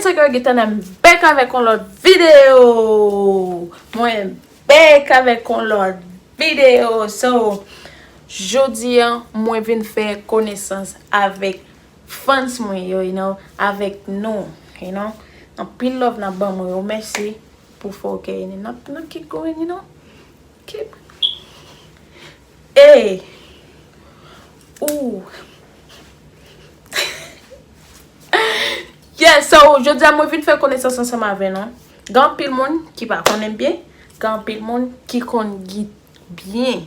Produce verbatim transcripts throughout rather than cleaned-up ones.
It's your girl Gitana, m back avèk yon lòt videyo. Mwen back avèk yon lòt videyo. So, jodi a, mwen vin fè konesans avèk fans mwen yo, you know, avèk nou, you know. Anpil love n ap ban mwen yo. Mèsi pou fè w kè, you know, n ap, n ap keep going, you know. Keep. Hey. Ooh. Yeah, so, jodi a mwen vin fè konesans ansanm avè nou. Gen anpil moun ki pa konnen m byen, gen anpil moun ki konn Git byen,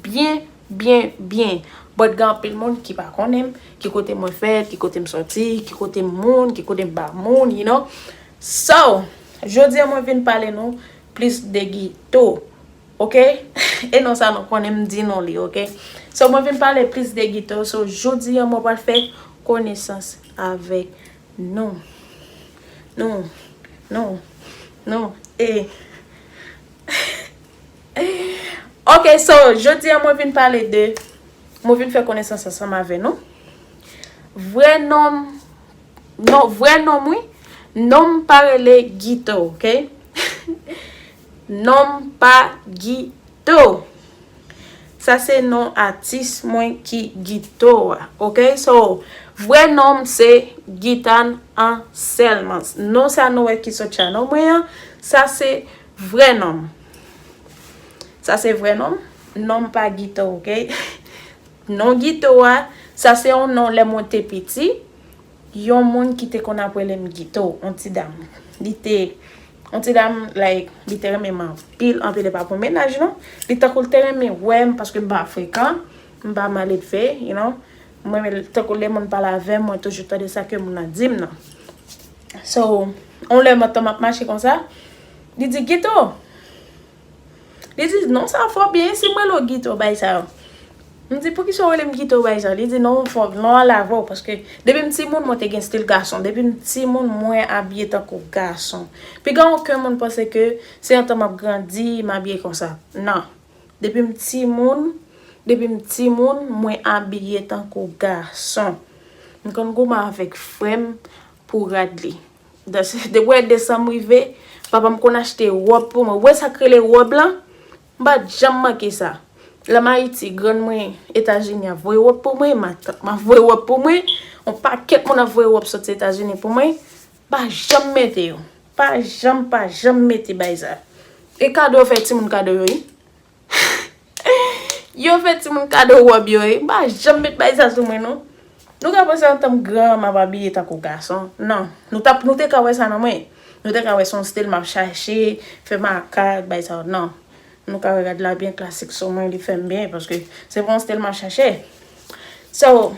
byen, byen, byen. But gen anpil moun ki pa konnen m, ki kote mwen fèt, ki kote m sòti, ki kote m moun, ki kote m pa moun, you know. So, jodi a mwen vin pale nou plis de Gito. Ok? E non sa nou konnen m di non li, ok? So, mwen vin pale plis de Gito. So, jodi a mwen pral fè konesans avèk nou. Nou. Nou. Nou. E. Ok, so, jodi a mwen vin pale de, mwen vin fè konesans ansanm avè nou. Vrè non m, non, vrè non m, wi. Non m pa rele Gito, ok? Non m pa Gito. Sa se non atis mwen ki Gito a, ok? So, vrè non m se Gitane Anselme. Non sa nou wè ki sou channel mwen an, sa se vrè non m. Sa se vrè non m. Non m pa Gito, ok? Non Gito a, sa se yon non lè mwen te piti. Yon moun ki te konn ap rele m Gito, yon ti dam. Li te, yon ti dam, like, li te renmen m anpil, anpil, e pa pou mennaj, non. Li tankou l te renmen wè m, paske m pa frekan, m pa maledve, you know. Mwen, men, tankou lè moun pale avè m, mwen toujou tande sa ke moun nan di m nan. So, yon lè m ap mache konsa, li di, "Gito!" Li di, "Non sa fò byen, si mwen rele w Gito bay sa yo." M di, "Poukisa w rele m Gito bay sa?" Li di, "Non, fò, non an lave w, paske depi m timoun, mwen te gen stil gason. Depi m timoun, mwen abiye tankou gason. Piga okenn moun panse ke se antan m ap grandi, m abiye konsa. Non. Depi m timoun, depi m timoun, mwen abiye tankou gason. M konn goumen avèk frè m pou rad li." Depi w wè desanm rive, papa m konn achte wòb pou mwen. Ou wè sa k rele wòb lan? M pa t janm manke sa. Lè m Ayiti, grann mwen Etazini ap voye wòb pou mwen, matant m ap voye wòb pou mwen, yon pakèt moun ap voye wòb soti Etazini pou mwen. M pa janm mete yo. Pa janm, pa janm mete bay sa. E kado yo fè timoun kado yo, wi. Yo fè timoun kado wòb yo, wi. M pa janm met bay sa sou mwen, non. Nou ka panse antan m gran, m ap abiye tankou gason. Non. Nou t ap, nou te ka wè sa nan mwen. Nou te ka wè se yon stil m ap chache, fè makak, bay sa yo. Non. Nou ka wè rad la byen klasik sou mwen, li fè m byen, paske se pa yon stil m ap chache. So,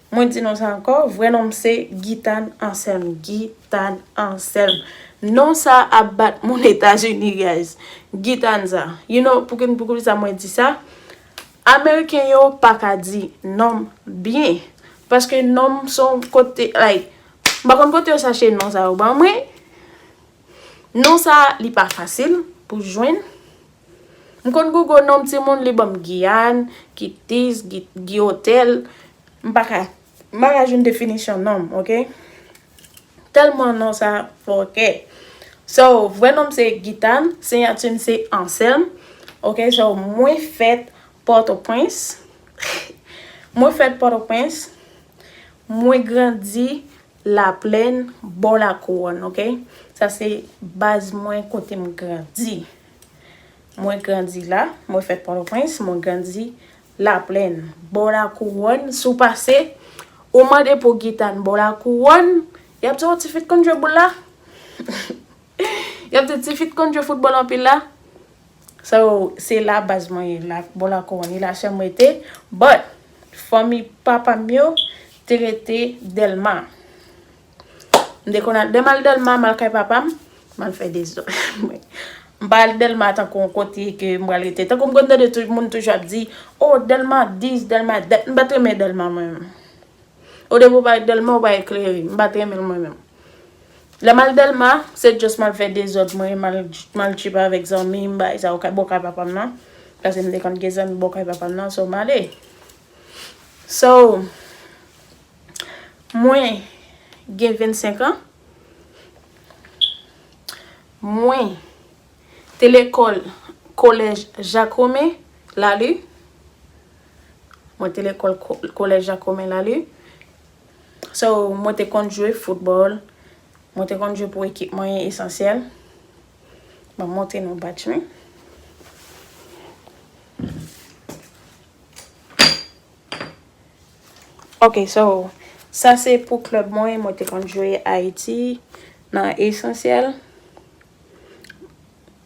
mwen di non sa ankò, vrè non m se Gitane Anselme. Gitane Anselme. Non sa ap bat moun Etazini, guys. Gitane sa. You know, pou ki, pou ki sa mwen di sa? Ameriken yo pa ka di non m byen. Paske non m se yon kote, like, m pa konn kote yo chache non sa yo ban mwen. Non sa, li pa fasil pou jwenn. M konn Google non m timoun, li ban m Giyàn, Gitis, Gi-, Giyotèl. M pa ka, m pa ka jwenn definisyon non m, ok? Tèlman non sa fòkè. So, vrè non m se Gitane, siyati m se Anselme. Ok, so, mwen fèt Pòtoprens. Mwen fèt Pòtoprens. Mwen grandi Laplèn, bò Lakouwòn, ok? Sa se baz mwen kote m grandi. Mwen grandi la, mwen fèt Pòtoprens, mwen grandi Laplèn, bò Lakouwòn. Si w pase, ou mande pou Gitane bò Lakouwòn, y ap di w ti fi t konn jwe boul la. Y ap di ti fi t konn jwe foutbòl anpil la. So, se la baz mwen ye, la, bò Lakouwòn, e la sè m rete. But, fanmi papa m yo te rete Dèlma. M te konn al, lè m al Dèlma, m al kay papa m, m al fè dezòd. M pa al Dèlma tankou yon kote ke m pral rete. Tankou m konn tande tou, moun toujou ap di, "Oh, Dèlma dis, Dèlma dat." M pa t renmen Dèlma mwen menm. Odepi w pa ret Dèlma, w pa eklere. M pa t renmen l mwen menm. Lè m al Dèlma, se just m al fè dezòd mwen, m al, m al trip avèk zanmi m, bay sa, bò kay papa m nan. Paske m te konn gen zanmi bò kay papa m nan, so m ale. So, mwen, gen vennsenk an. Mwen te lekòl kolèj Jacomen, Lali. Mwen te lekòl ko-, kolèj Jacomen, Lali. So, mwen te konn jwe foutbòl. Mwen te konn jwe pou ekip mwen Esansyèl. Mwen montre nou batch mwen. Ok, so, sa se pou klèb mwen, mwen te konn jwe Ayiti nan Esansyèl.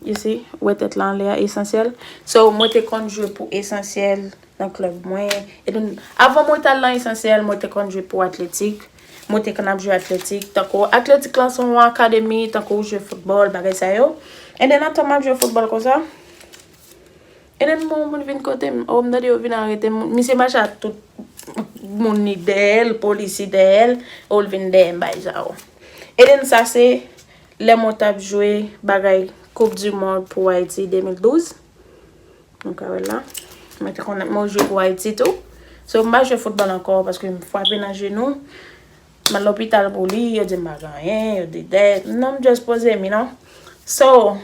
You see, wè tèt la anlè a, Esansyèl. So, mwen te konn jwe pou Esansyèl nan klèb mwen. E then, avan mwen t al nan Esansyèl, mwen te konn jwe pou Atletik. Mwen te konn ap jwe Atletik. Tankou Atletik lan se yon akademi, tankou w jwe foutbòl, bagay sa yo. And then, atan m ap jwe foutbòl konsa, and then, yon moun vin kote m, oh, m tande yo vin arete m. Misye mache ak tout moun li dèyè l, polis li dèyè l, oh, l vin dèyè m, bagay sa yo. And then, sa se lè mwen t ap jwe bagay Coupe du Monde pou Ayiti de mil douz. Nou ka wè l la. Mwen te konn mwen jwe pou Ayiti tou. So, m pa jwe foutbòl ankò paske m frape nan jenou. M al lopital pou li, yo di m pa gen anyen, yo di dèyè. Non, m just poze m, you know. So,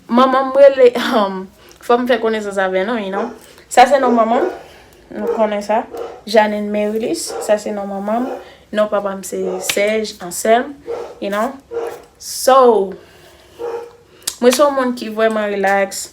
manman m rele, um, fò m fè konesans avè nou, you know. Sa se non manman m, nou konnen sa. Janine Merilis, sa se non manman m. Non papa m se Serge Anselme, you know. So, mwen se yon moun ki vrèman relax.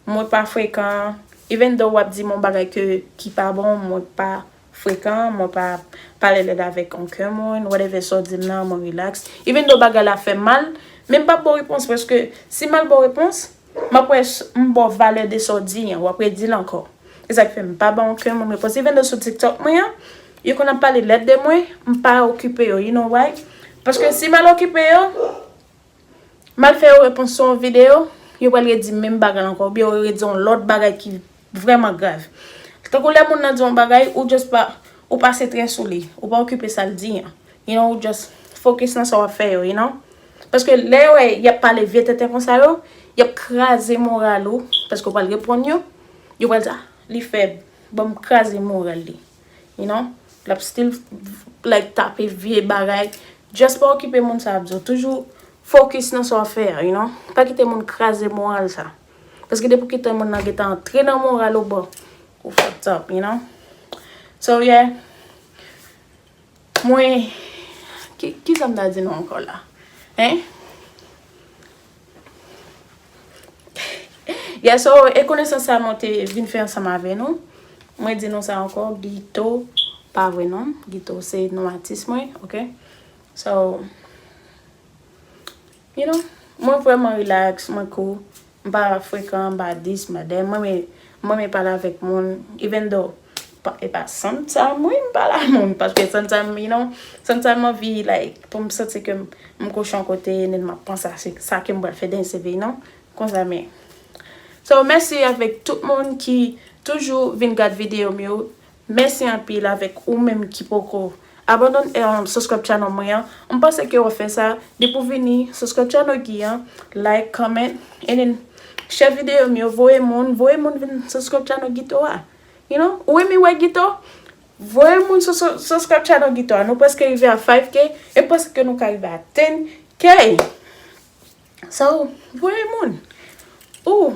Mwen pa frekan. Even though w ap di m yon bagay ke, ki pa bon, mwen pa frekan, mwen pa pale lèd avèk okenn moun, whatever sa w di m nan, mwen relax. Even though bagay la fè m mal, men m p ap ba w repons, paske si m al ba w repons, m ap wè s-, m ba w valè de sa w di an, w ap redi l ankò. E sa k fè m pa ba okenn moun repons. Even though sou TikTok mwen an, yo konn ap pale lèd de mwen, m pa okipe yo. You know why? Paske si m al okipe yo, m al fè yo repons sou yon videyo, yo pral redi menm bagay la ankò, oubyen yo redi yon lòt bagay ki vrèman grav. Tankou lè moun nan di yon bagay, ou just pa, ou pase trè sou li, ou pa okipe sa l di an. You know, ou just focus nan sa w ap fè yo, you know. Paske lè yo wè y ap pale vye tenten konsa yo, y ap kraze moral ou, paske w pral reponn yo, yo pral di, "Ah, li fèb, ban m kraze moral li." You know, l ap still, like, tape vye bagay. Just pa okipe moun sa ap di w. Toujou focus nan sa w ap fè a, you know. Pa kite moun kraze moral sa. Paske depi w kite moun nan gentan antre nan moral ou, bon, ou fucked up, you know. So, yeah. Mwen, ki, ki sa m ta di nou ankò la? Hein? Yeah, so, e konesans sa mwen te vin fè ansanm avè nou. Mwen di nou sa ankò, Guito pa vrè non m. Guito se non atis mwen, ok? So, you know, mwen vrèman relax, mwen cool. M pa frekan, m pa dis, m pa dèyè. Mwen renmen, mwen renmen pale avèk moun, even though, pa, e pa sometime, wi, m pale ak moun, paske sometime, you know, sometime m anvi, like, pou m santi ke m, m kouche yon kote, and then m ap panse a se, sa ke m pral fè demen, you know, konsa, men. So, mèsi avèk tout moun ki toujou vin gad videyo m yo. Mèsi anpil avèk ou menm ki poko abandone, eh, subscribe channel mwen an. M panse ke w ap fè sa. Depi w vini, subscribe channel Guy an, like, comment, and then share videyo m yo, voye moun, voye moun vin subscribe channel Guito a. You know, ou renmen wè Guito? Voye moun sou, sou, subscribe channel Guito a. Nou prèske rive a five K, e m panse ke nou ka rive a ten K. So, voye moun. Ou,